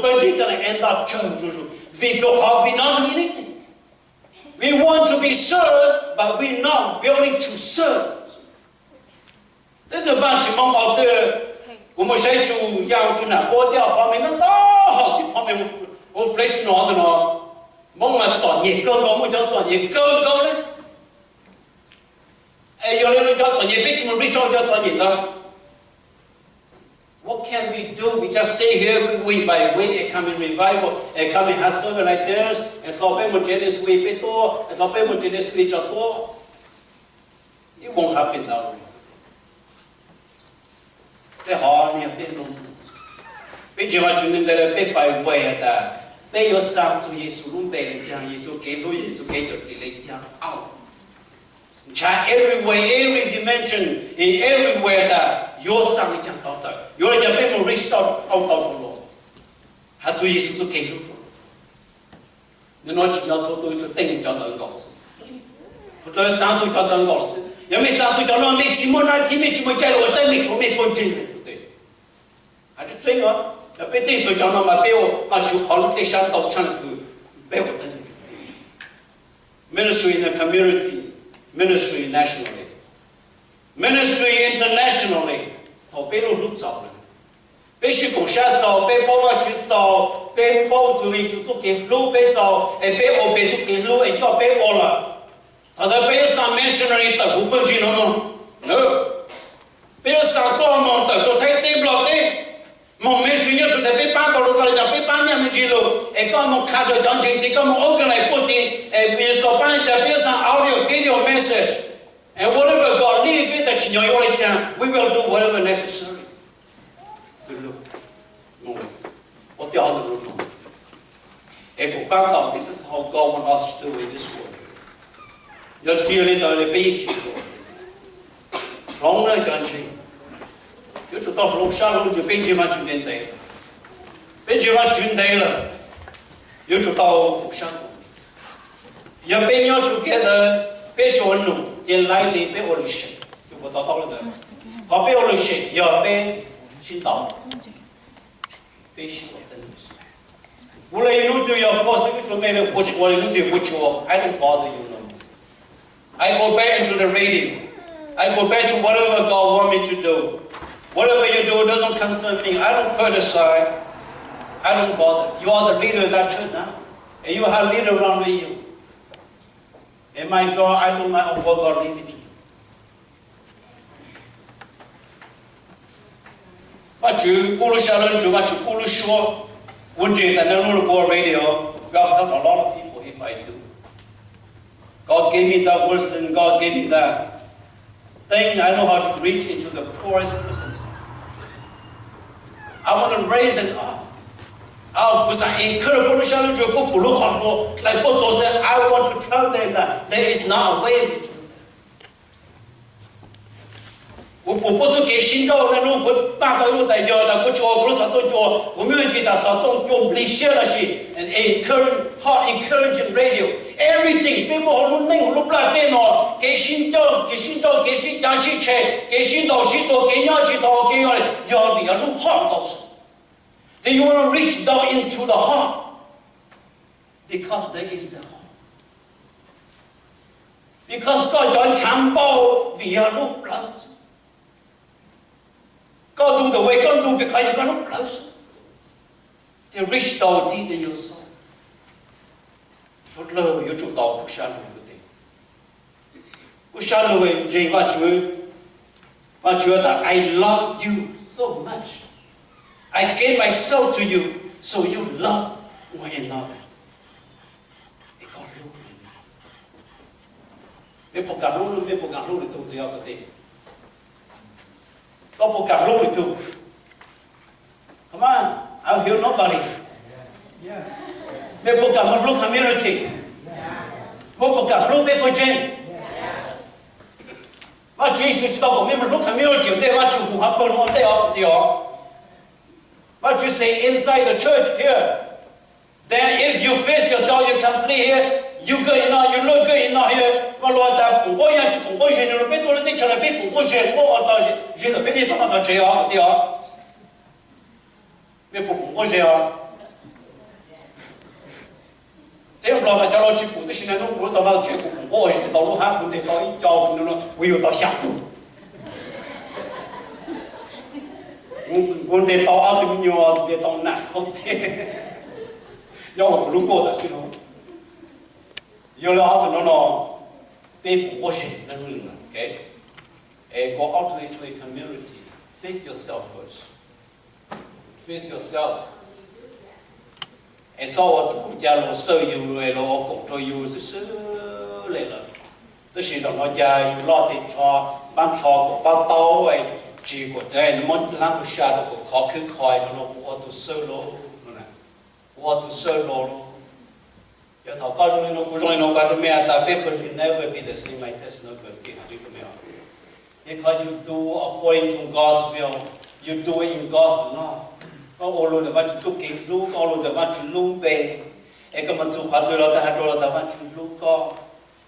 But we're gonna end up tsawg zuj zus vim rau qhov we not doing anything. We want to be served, but we're not willing to serve. Twb txog Vaj Tswv Hmoob qhov twg, kuv mus saib tsus yau tsus nam puab thiab phob mej noj tau hom tib phob mej hu Fresno ntawm no. Hmoob mas txom nyem kawg nkaus, muaj cov txom nyem kawg nkaus li. Es yog li no cov txom nyem peb tsis mus reach out cov txom nyem ntawd. What can we do? We just sit here every week by week and come in revival and come in have service like this, and thaum peb mus tsev next week peb tuaj, and thaum peb mus tsev next week tso tuaj. It won't happen that way. Tej hov ni yog tej lus peb ntseeg Vaj Tswv ntev ntev lawm, peb fais fawm has tas peb yuav xaa txug Yexus lub npe le caag, Yexus kev hlub, Yexus kev cawm dim le caag. Au, ntshav everywhere, every dimension, in everywhere tas yuav xaa le caag tau tawm, yuav le caag peb mus reach out tau rau luag, has txug Yexus txuj kev hlub rau luag. Nub nua tsis nyob txhua tus, tsuas teej cov ntawd nkaus xwb. Tsuas xaa txug cov ntawd nkaus xwb. Yog mej xaa txug cov no mej tsis muaj nab thib, mej tsis muaj caij lug ua teeb meem rau mej pawg ntseeg. Has tseeb tseeb os, yog peb teej txug cov no mas peb ua Vaj Tswv qhov lub dlej sab ntau tshaj lug, peb ua teeb meem. Ministry in the community, ministry nationally, ministry internationally. Thaum peb lub hlub txaus lawm, peb sib koom sab txaus, peb paub Vaj Tswv txaus, peb paub txug Yexus txuj kev hlub peb txaus, es peb ua peb txuj kev hlub es coj peb ua lawm, thaum ntawd peb yuav xaa missionary tawm huv pawg ntseeg no moog. Peb yuav xaa koj moog tawm rua Thaib teb Nplog teb, moog ministry nyob rua ntawd, peb paab tau lug koj le caag, peb paab nyaj me ntsis lug, es koj moog qha rua cov ntseeg tid, koj moog organize puag tid, es yus txaus paab le caag, peb yuav xaa audio, video message, and whatever God lead, peb tas tsim nyog yuav ua le caag, we will do whatever necessary. Ua tiag, es kuas paab tau, this is how God want us to do in this world. Yog tsis yog le ntawd peb yeej tsis ua. Hloov nawb cov ntseeg, yuav tsum tau hloov sab hloov ntsws, peb ntseeg Vaj Tswv ntev ntev, peb ntseeg Vaj Tswv ntev lawm, yuav tsum tau hloov sab hloov ntsws. Yog peb nyob together, peb tsis ua num ces laiv li peb ua lwm seem. Tsis puas to taub le ntawd? Qhov peb ua lwm seem yog peb sib ntaus, peb sib ua teeb. Kuv le ib hnub twg yog puag xwb, ib tug me le puag tsis ua le hnub twg kuv tsis ua, I don't bother you no more. I go back into the radio. I go back to whatever God want me to do. Whatever you do doesn't concern me. I don't criticize. I don't bother. You are the leader of that church now. And you have leader around you. And my job, I do my own work God lead me to do. Vaj Tswv pub lub sab lub ntsws, Vaj Tswv pub lub suab. Kuv ntseeg tas nub nua kuv ua radio, God help a lot of people if I do. God gave me that wisdom, God gave me that thing, I know how to reach into the poorest persons. I want to raise them up. Kuv xav encourage puab lub sab lub ntsws, puab pum lub qhov hlua, dlais puab tuag xwb, I want to tell them that there is not a way. Kuv pum puab txuj kev sib nrauj, nub nua kuv paab tau ib lub tas yog tas kuv tsis ua kuv lub xov tooj cua, kuv muaj ib tug tas xov tooj cua nplij siab lossis encourage, hot encouraging radio. Everything peb muaj hauv lub neej hauv lub nplaj teb no, kev sib nrauj, kev sib nrauj, kev sib cav sib tshem, kev sib ntaus sib tua, kev nyob tsis tau, kev yog, yog vim yog lub hot nkaus xwb. Then you want to reach down into the heart because there is the heart. Because koj cov ntshav npau vim yog lub plawv xwb. Koj do the way koj do because yog koj lub plawv xwb. Then reach down deep in your soul. Suav dlawg yuav tsum tau kuv sab lug, kuv sab lug ntseeg Vaj Tswv. Vaj Tswv tas I love you so much, I gave myself to you, so you love one another. Mej puas kam hlub, mej puas kam hlub lwm tug txiv yog koj tij? Koj puas kam hlub lwm tug? Come on, I hear nobody. Mej puas kam moog hlub community? Mej puas kam hlub peb pawg ntseeg? Vaj Tswv Yexus tsis tau kom mej moog hlub community ua ntej, Vaj Tswv hu hab pawg lug ua ntej os, tij os. Vaj Tswv says inside the church here, then if you fix yourself, you complete here, you good enough, you look good enough here, mas luag tas pum quab yag tsis pum quab zeg, nws peb tuaj lub teb chaws no peb pum quab zeg quab ua tau zeg ntawm peb tej tog maj tog tsev os, tij os. Mej puas pum quab zeg os? Tog mas cov laus tsis pum, tab sis nag hnub kuv lub tog vaj tsev kuv pum quaj ua si tau lub hab, kuv ntes tau ib co, kuv ntes tau ib co, kuv ntes tau ob tug me nyuam, ntes tau nam tau txiv, nyob hauv kuv lub nkuaj tam sim no. Yog li ob tug no no, peb pum quaj zig na. Es go out into a community, face yourself first, face yourself. Es txhob ua tus cas los xawj yus los ua koom rau yus xwb xwb li lawm. Tab sis zaum no cas yus loj tes tsho, npab tsho kom pab taub, tsis kom muab hlab mus sa rau kom khov khwb kho, zaum no kuv ua tus xawj los, kuv ua tus xawj los. Yog thaum koj zoo li no, kuv zoo li no, kuv hais rau mej tas peb pawg never be the same like this, no good, hais rau mej. Because you do according to God's will, you do it in God's love. Koj ua luag ntawm Vajtswv txuj kev hlub, koj ua luag ntawm Vajtswv lub npe, es koj mus txog qhov twg los koj hais rau luag tas Vajtswv hlub koj,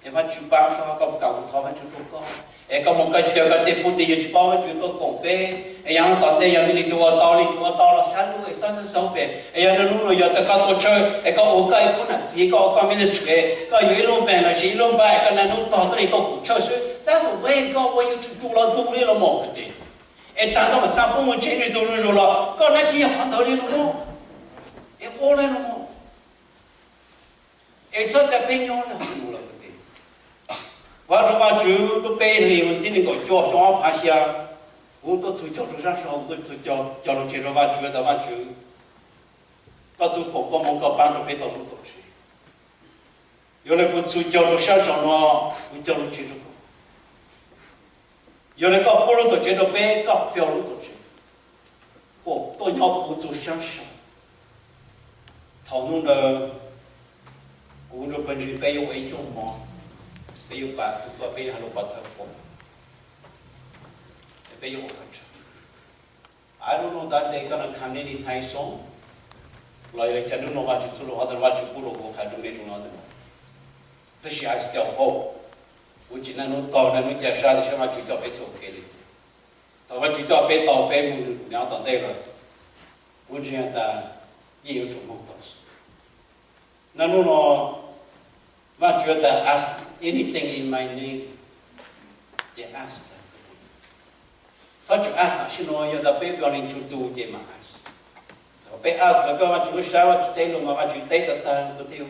es Vajtswv pab koj, koj kam mus thov Vajtswv rau koj, es koj mus koj caw koj tej phooj tej ywg tsis paub Vajtswv tuaj koom peb, es yog no tom ntej yog li tus ua tau li tus ua tau los sab lub es xab xab xauv pem, es yog nag hnub no yog tas koj tuaj church es koj ua koj ib khub nam txiv, koj ua koj ministry, koj yuav ib lub van los sis ib lub npab, koj nag hnub tog tuaj li tuaj koom church xwb, that's the way God want you to do los ntu li los mas. Es tag nrho mas xa pub mus tsev nws tus zuj zus los koj nab tsis yog qhov ntawd li los mas. Es ua li los mas. Es txhob cas peb nyob li mus lawm. Ua rau Vajtswv lub peb hlis vas thib nees nkaum cuaj xyoo ob phav xya, kuv tuaj txhug caug rau sab saud, kuv tuaj txhug caug rau tsev rau Vajtswv tas Vajtswv, koj tus foom koob hmoov koj pab rau peb tau lub tuam tsev. Yog li kuv txhug caug rau sab saud no, kuv cog lub tsev rau koj. Yog li koj pub lub tuam tsev rau peb, koj fiav lub tuam tsev kom tuaj nyob puv txug sab saud. Thaum hnub ntawd kuv nrog pawg ntseeg peb yuav ua ib rooj mov, peb yuav pab txug koj, peb yuav hais lus pov thawj qhua, peb yuav ua qhov tseeb. Lub nub ntawd koj naj kham nej li thaiv xoob los yog li cas, hnub no Vajtswv txuj lus qhov ntawd Vajtswv pub rau kuv qhia rau mej zoo no ntag. Tab sis I still hope, kuv tsis naj nub tog naj nub ca sab tias saib Vajtswv coj peb txoj kev li cas. Thaum Vajtswv coj peb tau peb mus nyob tom ntej lawm, kuv ntseeg tas yeej yuav tsum moog tau. Naj nub no Vajtswv tas ask anything in my name, ces ask. Txhob tsuas ask tam sim no, yog tas peb volunteer to do ces mam ask. Thaum peb ask lawm koj Vajtswv lub sab Vajtswv teb lus mas Vajtswv teb tag tag kuv thiab.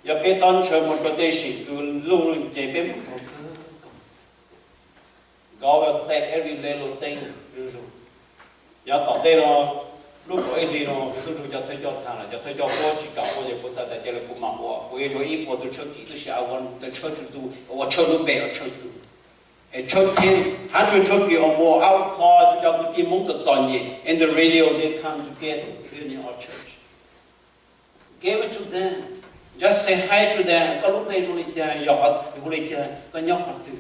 Yog peb txhob ntshaw mus rau tej sim kws luj ces peb mus rau kawg. God will stay every little thing. Yog tom ntej no, lub kaum ib hlis no kuv tub nrug cov thawj coj thaam lawm, cov thawj coj puab tsis kam ua ces kuv xav tas cia li kuv mam ua, kuv yuav yuav ib puas tug tshawb kis, tab sis I want the church to do, ua tshawb lub npe ua tshawb tug, es tshawb thib, hab tshawb kis ua mus ab kho cov kwv tij Hmoob txom txom nyem, in the radio they come together, building our church. Give it to them. Just say hi to them. Koj lub npe zoo li cas, yog qhov hu li cas, koj nyob qhov twg,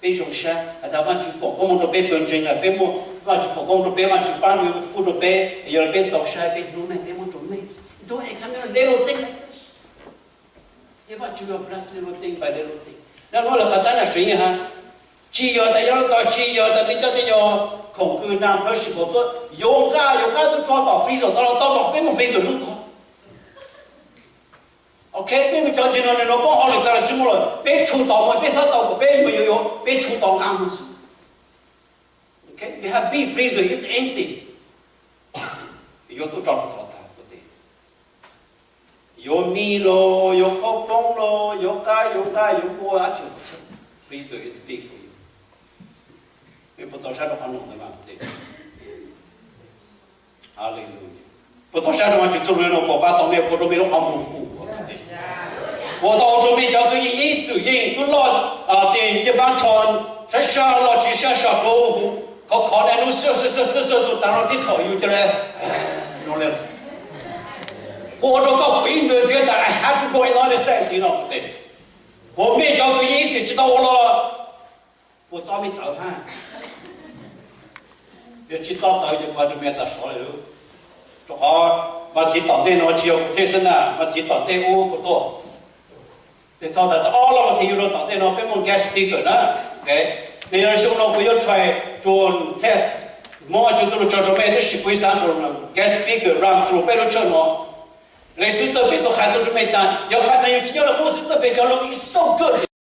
peb zoo sab. Has tas Vajtswv foom koob hmoov rau peb pawg ntseeg lawm, peb muaj Vajtswv foom koob rau peb, Vajtswv pab nws kuj rau peb, yog li peb txaus sab peb hlub mej, peb muab rau mej. Do it, come on, little thing like this. Ces Vajtswv yuav bless little thing by little thing. Naj nub lawv qhov tab nam seev ha, tsis yog tas yog lub tog, tsis yog tas peb cov tej yog khoom kws naj phawb sim kaum tuab, yuav nqaj yuav qab tub tso tom freezer tau los tau, peb muaj freezer lub tog. Ok, peb mus cov ntseeg no nws no poob hauj lwm tag los tsis muaj lawm, peb tshum tom mus, peb txhob tau kom peb mus yuav yuav, peb tshum tom nqaj mus xwb. Ok, we have big freezer, it's empty. Yuav tub tso rau tod tag, yuav mis los yuav khaub poob los yuav qab yuav nqaj yuav npua dab tsi, freezer is big for you. Mej puas txaus sab rau qhov no ntag mas? Hallelujah. Puas txaus sab rau Vajtswv txuj lus no, puas pab tau mej, puas rau mej lub qhov muag pum, puas tau ua rau mej cov kwv yees ib txwm yeej tub loj, tes ncej npab tsho sab sab los tsis sab sab rau huv, khov khov dai lub xwb xwb xwb xwb xwb tus tas no tib thaum yus cia li no li. Puas ua rau koj pum ib ntawd ntxiv tas I have to go in this day no. Puas mej cov kwv yees ib txwm tsis tau ua los, puas txob mej tawv hab? Yog tsis txob tawv ces kuv has rau mej tas sov li lub. Rau qhov vas thiv tom ntej no tsis yog kuv thej xwb na, vas thiv tom ntej ub kuv tuaj. Ces txog tas ob lub vas thiv yuav rau tom ntej no peb muaj guest speaker na. Nws yog xyoo no kuv yuav try to test, muab Vajtswv txuj lus tso rau mej, tab sis kuv xav rau guest speaker run through peb lub church no. Leej Xib Txawj Pes Tau hais tau rau mej tas, yog has tas yus tsis nyob rau qub Xib Txawj Pes cov lus, it's so good.